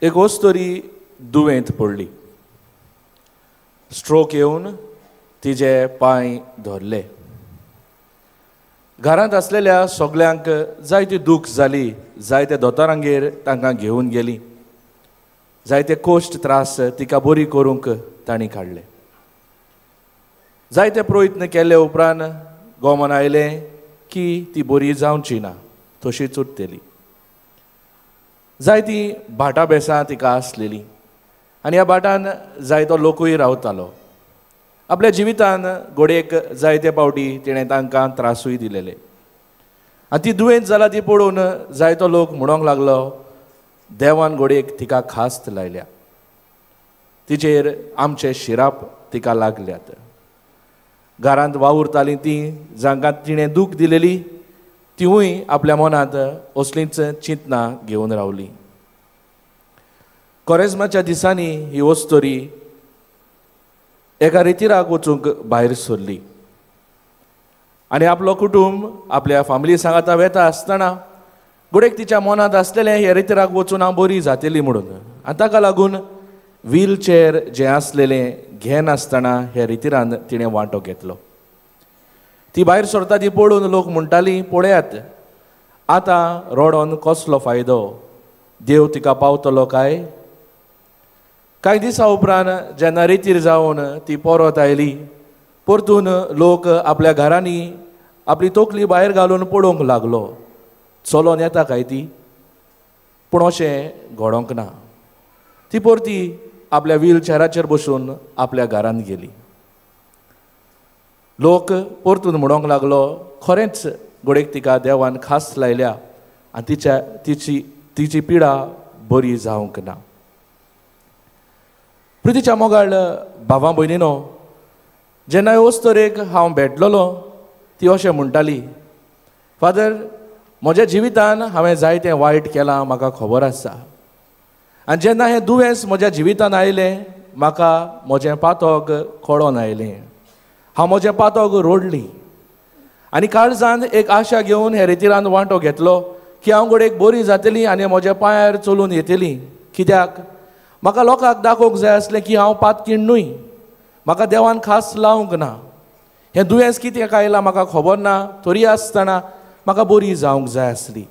एक अस्तुरी दुयेंत पडली. स्ट्रोक येवन तिजे पांय धरले. घरांत आसलेल्या सगल्यांक जायती दूख जाली. जायते दोतोरांगेर तांकां घेवन गेली. जायते कश्ट त्रास तिका बरी करूंक तांणी काडले. जायते प्रयत्न केले उपरांत गोमन आयलें की ती बरी जावची ना, तशीच उरतली. जायतीं भाटां बेसां तिका आसलेलीं आनी ह्या भाटान जायतो लोकूय रावतालो. आपल्या जिवितान घडयेक जायते पावटी तिणें तांकां त्रासूय दिलेले. आनी ती दुयेंत जाला ती पळोवन जायतो लोक म्हणूंक लागलो, देवान घडयेक तिका खास्त लायल्या, तिचेर आमचे शिराप तिका लागल्यात. घरांत वावुरतालीं तीं जांकां तिणें दूख दिलेली तिवूय आपल्या मनांत असलींच चिंतनां घेवन रावली. कोरेज्माच्या दिसांनी ही अस्तुरी एका रितिराक वचूंक भायर सरली आनी आपलो कुटूंब आपल्या फामिली सांगाता वेता आसतना घडयेक तिच्या मनांत आसलेलें हे रितिराक वचून हांव बरी जातली म्हणून, आनी ताका लागून व्हीलचेर जें आसलेलें घेनासतना हे रितिरान तिणें वांटो घेतलो. ती भायर सरता ती पळोवन लोक म्हणटाली, पळयात आतां रडोन कसलो फायदो, देव तिका पावतलो काय? कांय दिसां उपरांत जेन्ना रितीर जावन ती परत आयली, परतून लोक आपल्या घरांनी आपली तकली भायर घालून पळोवंक लागलो, चलोन येता काय ती? पूण अशें घडोंक ना. ती परती आपल्या व्हीलचेराचेर बसून आपल्या घरांत गेली. लोक परतून म्हणूंक लागलो, खरेंच घडयेक तिका देवान खास लायल्या आनी तिच्या तिची पिडा बरी जावंक ना. प्रितीच्या मोगाळ भावा भयणीनो, जेन्ना अस्तुरेक हांव भेटलेलो ती अशें म्हणटाली, फादर म्हज्या जिवितान हांवें जायतें वायट केलां, म्हाका खबर आसा, आनी जेन्ना हें दुयेंस म्हज्या जिवितान आयलें म्हाका म्हजें पातक कळोन आयलें, हांव म्हजें पातक रोडली आनी काळजान एक आशा घेवन हे रितिरान वांटो घेतलो की हांव घडयेक बरी जातली आनी म्हज्या पांयार चलून येतली. कित्याक म्हाका लोकांक दाखोवंक जाय आसलें की हांव पातकीण न्हय, म्हाका देवान खास लावंक ना, हें दुयेंस कित्याक आयलां म्हाका खबर ना, तरी आसतना म्हाका बरी जावंक जाय आसली.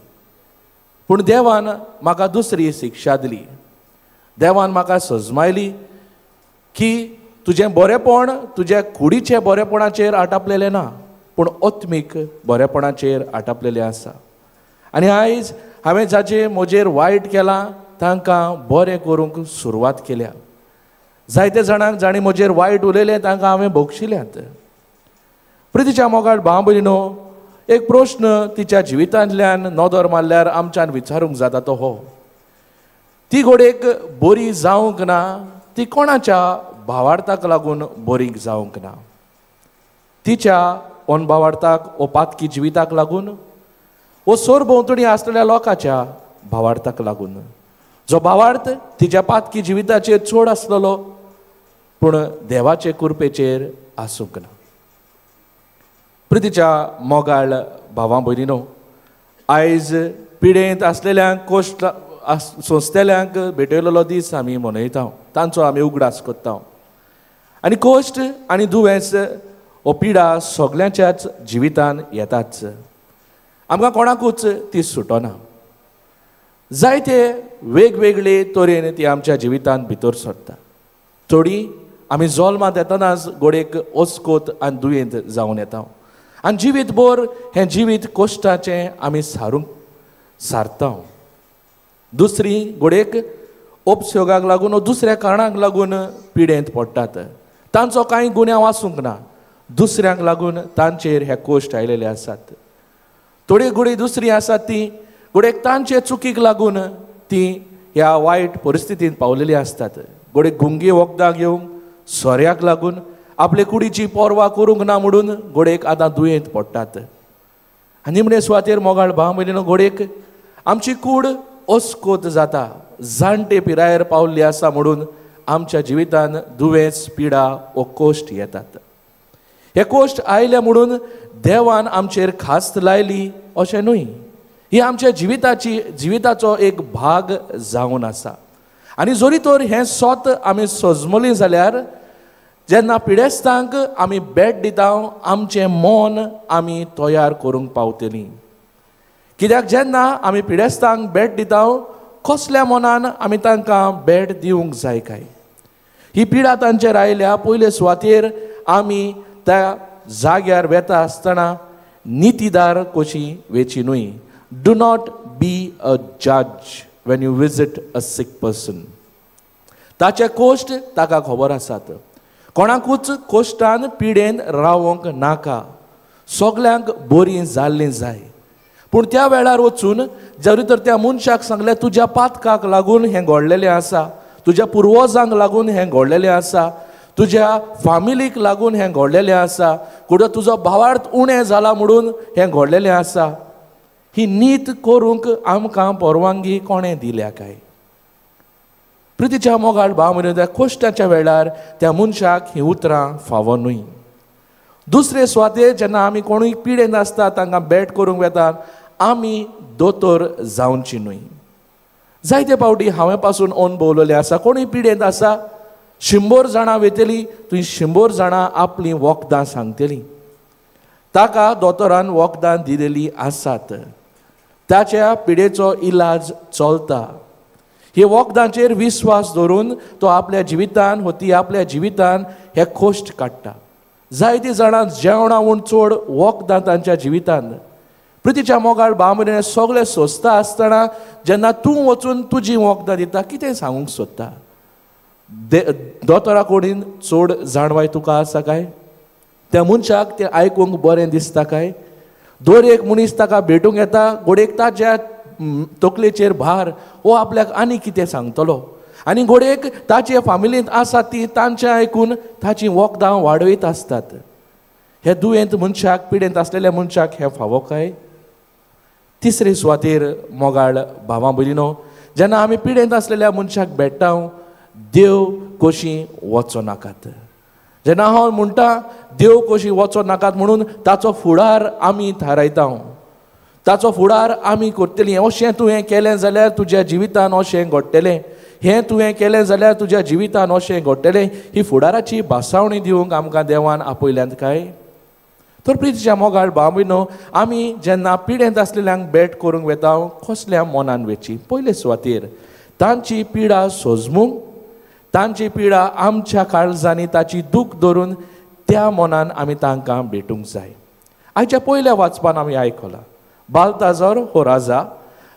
पूण देवान म्हाका दुसरी शिक्षा दिली. देवान म्हाका सजमायली की तुजें बरेंपण तुज्या कुडीचें बरेंपणाचेर आटापलेलें ना, पूण आत्मीक बरेंपणाचेर आटापलेलें आसा. आनी आयज हांवें जाचें म्हजेर वायट केलां तांकां बरें करूंक सुरवात केल्या. जायते जाणांक जांणी म्हजेर वायट उलयलें तांकां हांवें भोगशिल्यात. प्रितीच्या मोगाळ भाव भयणीनो, एक प्रश्न तिच्या जिवितांतल्यान नदर मारल्यार आमच्यान विचारूंक जाता तो हो, ती घडयेक बरी जावंक ना, ती कोणाच्या भावार्थाक लागून बरी जावंक ना? तिच्या अनभावार्थाक ओ पातकी जिविताक लागून, वो सरभोंवतणी आसलेल्या लोकांच्या भावार्थाक लागून, जो भावार्थ तिच्या पातकी जिविताचेर चड आसलेलो पूण देवाचे कृपेचेर आसूंक ना. प्रितीच्या मोगाळ भावां भयणीनो, आयज पिडेंत आसलेल्यांक कश्ट सोंसतल्यांक भेटयलेलो दीस आमी मनयता, तांचो आमी उगडास करता. आनी कश्ट आनी दुयेंस हो पिडा सगल्यांच्याच जिवितान येताच, आमकां कोणाकूच ती सुटना. जायते वेगवेगळे तरेन ती आमच्या जिवितान भितर सरता. थोडी आमी जल्मांत येतनाच घडयेक अस्कोत आनी दुयेंत जावन येता आनी जिवीत भर हें जिवीत कश्टाचें आमी सारूंक सारता. दुसरी घडयेक उपसोगाक लागून दुसऱ्या कारणाक लागून पिडेंत पडटात, तांचो कांय गुन्यांव आसूंक ना, दुसऱ्यांक लागून तांचेर हे कश्ट आयलेले आसात. थोडी घडये दुसरी आसात ती घडयेक तांचे चुकीक लागून ती ह्या वायट परिस्थितींत पावलेली आसतात. घडयेक गुंगी वखदां घेवंक, सोऱ्याक लागून, आपले कुडीची पर्वा करूंक ना म्हणून घडयेक आतां दुयेंत पडटात. आनी निमणे सुवातेर मोगाळ भाव भयणीनो, घडयेक आमची कूड अस्कोत जाता, जाणटे पिरायेर पावल्ली आसा म्हणून आमच्या जिवितान दुयेंस, पिडा वो कश्ट येतात. हे कश्ट आयले म्हणून देवान आमचेर खास्त लायली अशें न्हय, ही आमच्या जिविताचो एक भाग जावन आसा. आनी जरी तर हें सोत आमी सजमली जाल्यार जेन्ना पिडेस्तांक आमी भेट दिता आमचें मन आमी तयार करूंक पावतलीं. कित्याक जेन्ना आमी पिडेस्तांक भेट दिता कसल्या मनान आमी तांकां भेट दिवंक जाय काय? ही पिडा तांचेर आयल्या पयले सुवातेर आमी त्या जाग्यार वेता आसतना नितीदार कशी वेची न्हय. Do not be a जज when you visit a sick person. ताचे कोश्ट ताका खबर आसात. कोणाकूच कोश्टान पिडेन रावंक नाका, सगल्यांक बरीं जाल्लीं जाय. पूण त्या वेळार वचून जरी तर त्या मनशाक सांगलें तुज्या पातकाक लागून हें घडलेलें आसा, तुज्या पुर्वजांक लागून हें घडलेलें आसा, तुज्या फामिलीक लागून हें घडलेलें आसा, कुठं तुजो भावार्थ उणें जाला म्हणून हें घडलेलें आसा, ही नीत करूंक आमकां परवानगी कोणें दिल्या काय? प्रितीच्या मोगाळ भाव म्हण त्या कोश्टाच्या वेळार त्या मनशाक हीं उतरां फावो न्हय. दुसरे सुवातेर जेन्ना आमी कोणूय पिडेन आसता तांकां भेट करूंक वेतात आमी दोतोर जावची न्हय. जायते फावटी हांवें पासून अणभवलेलें आसा, कोणूय पिडेंत आसा 100 जाणां वेतली थंय 100 जाणां आपलीं वखदां सांगतलीं. ताका दोतोरान वखदां दिलेलीं आसात, ताच्या पिडेचो इलाज चलता. हे वखदांचेर विस्वास दवरून तो आपल्या जिवितान हो ती आपल्या जिवितान हे कोश्ट काडटा. जायतीं जाणां जेवणां चड वखदां तांच्या जिवितान. प्रितीच्या मोगाळ भाव सगळें सोंसता आसतना जेन्ना तूं वचून तुजी वखदां दिता कितें सांगूंक सोदता? दोतोरा कडेन चड जाणवाय तुका आसा काय? त्या मनशाक तें आयकूंक बरें दिसता काय? दर एक मनीस ताका भेटूंक येता, घडयेक ताच्या तकलेचेर भार हो आपल्याक आनी कितें सांगतलो, आनी घडयेक ताचे फामिलींत आसा ती तांचें आयकून ताचीं वखदां वाडयत आसतात. हे दुयेंत मनशाक, पिडेंत आसलेल्या मनशाक हें फावो काय? तिसरे सुवातेर मोगाळ भावां भयणीनो, जेन्ना आमी पिडेंत आसलेल्या मनशाक भेट्टा देव कशी वचो नाकात. जेन्ना हांव म्हणटा देव कशी वचो नाकात म्हणून ताचो फुडार आमी थारायता, ताचो फुडार आमी करतलीं. अशें तुवें केलें जाल्यार तुज्या जिवितान अशें घडटलें, हें तुवें केलें जाल्यार तुज्या जिवितान अशें घडटलें, ही फुडाराची भासावणी दिवंक आमकां देवान आपयल्यांत काय? तर प्रितीच्या मोगाळ भाव भयणो, आमी जेन्ना पिडेंत आसलेल्यांक भेट करूंक वेता कसल्या मनान वेची? पयले सुवातेर तांची पिडा सोजमूंक, तांची पिडा आमच्या काळजांनी ताची दूख धरून त्या मनान आमी तांकां भेटूंक जाय. आयच्या पयल्या वाचपान आमी आयकलां बालताजर हो राजा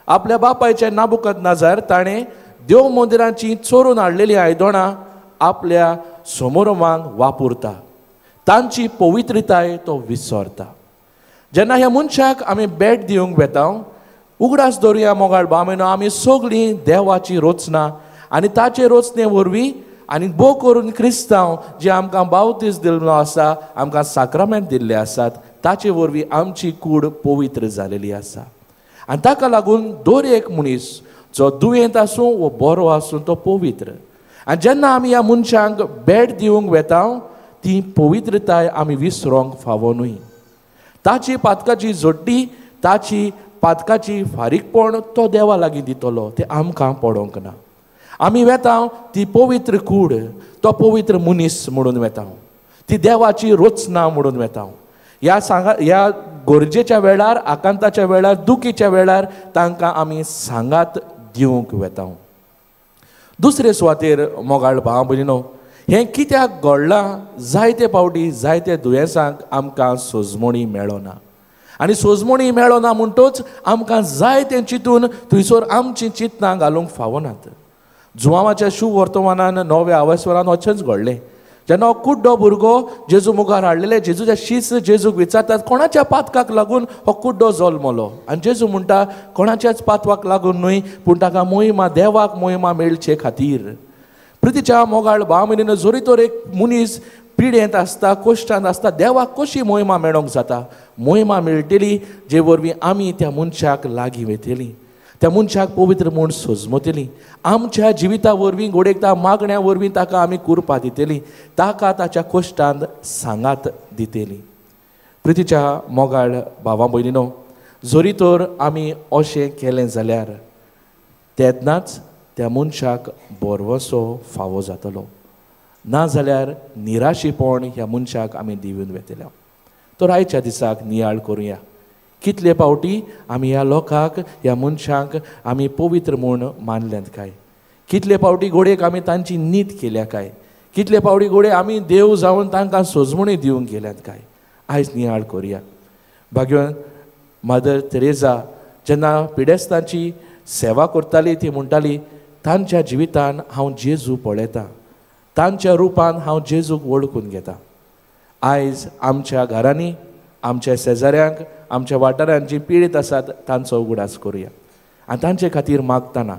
आपल्या बापायचे नाबुकदनेझर ताणें देव मंदिरांची चोरून हाडलेलीं आयदनां आपल्या समोरमांक वापरता, तांची पवित्रताय तो विसरता. जेन्ना ह्या मनशाक आमी भेट दिवंक वेता उगडास दवरुया मोगाळ भाव, आमी सगळीं देवाची रचना आनी ताचे रचने वरवीं आनी भोव करून क्रिस्तांव जे आमकां बावतीस दिल्लो आसा, आमकां साक्रामेंत दिल्ले आसात, ताचे वरवीं आमची कूड पवित्र जालेली आसा. आनी ताका लागून दर एक मनीस जो दुयेंत आसूं वो बरो आसूं तो पवित्र. आनी जेन्ना आमी ह्या मनशांक भेट दिवंक वेता ती पवित्रताय आमी विसरोंक फावो न्हय. ताची पातकाची जोड्डी, ताची पातकाची फारीकपण तो देवा लागीं दितलो, तें आमकां पडोंक ना. आमी वेता ती पवित्र कूड, तो पवित्र मनीस म्हणून वेता, ती देवाची रचना म्हणून वेता. ह्या सांगा ह्या गरजेच्या वेळार, आकांताच्या वेळार, दुखीच्या वेळार तांकां आमी सांगात दिवंक वेता. दुसरे सुवातेर मोगाळ भाव भयणीनो, हें कित्याक घडलां? जायते फावटी जायते दुयेंसांक आमकां सोजमणी मेळना, आनी सोजमणी मेळना म्हणटच आमकां जाय तें चिंतून थंयसर आमचीं चिंतनां घालूंक फावनात. जुवांवाच्या शुवर्तमानान नव्या आवासवरान अशेंच घडलें. जेन्ना हो कुड्डो भुरगो जेजू मुखार हाडलेले, जेजूच्या शीस जेजूक विचारतात कोणाच्या पातकाक लागून हो कुड्डो जल्मलो, आनी जेजू म्हणटा कोणाच्याच पातवाक लागून न्हय, पूण ताका मोहिमा, देवाक मोहिमा मेळचे खातीर. प्रितीच्या मोगाळ भाव भयणीनो, जरी तर एक मनीस पिडेंत आसता, कोश्टांत आसता, देवाक कशी मोहिमा मेळोंक जाता? मोहिमा मेळटली जे वरवीं आमी त्या मनशाक लागीं वयतलीं, त्या मनशाक पवित्र म्हूण सोजमतली, आमच्या जिविता वरवीं घडयेक मागण्या वरवीं ताका आमी कुरपा दितली, ताका ताच्या कोश्टांत सांगात दितली. प्रितीच्या मोगाळ भावा भयणीनो, जरी तर आमी अशें केलें जाल्यार तेन्नाच त्या मनशाक भरवंसो फावो जातलो, नाजाल्यार निराशीपण ह्या मनशाक आमी दिवन वेतले. तर आयच्या दिसाक नियाळ करुया, कितले पावटी आमी ह्या लोकांक, ह्या मनशांक आमी पवित्र म्हूण मानल्यात काय? कितले पावटी घोडयेक आमी तांची नीत केल्या काय? कितले पावटी घोडये आमी देव जावन तांकां सोजमणी दिवंक गेल्यात काय? आयज नियाळ करुया. भाग्यवान मदर तेरेजा जेन्ना पिडेस्तांची सेवा करताली, ती म्हणटाली, तांच्या जिवितान हांव जेजू पळयतां, तांच्या रुपान हांव जेजूक वळखून घेता. आयज आमच्या घरांनी, आमच्या शेजाऱ्यांक, आमच्या वाठारांत जी पिडीत आसात तांचो उगडास करुया आनी तांचे खातीर मागतना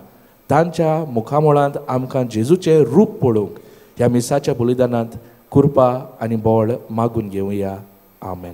तांच्या मुखामळांत आमकां जेजूचें रूप पळोवंक ह्या मिसाच्या बलिदानांत कृपा आनी बळ मागून घेवया. आमेन.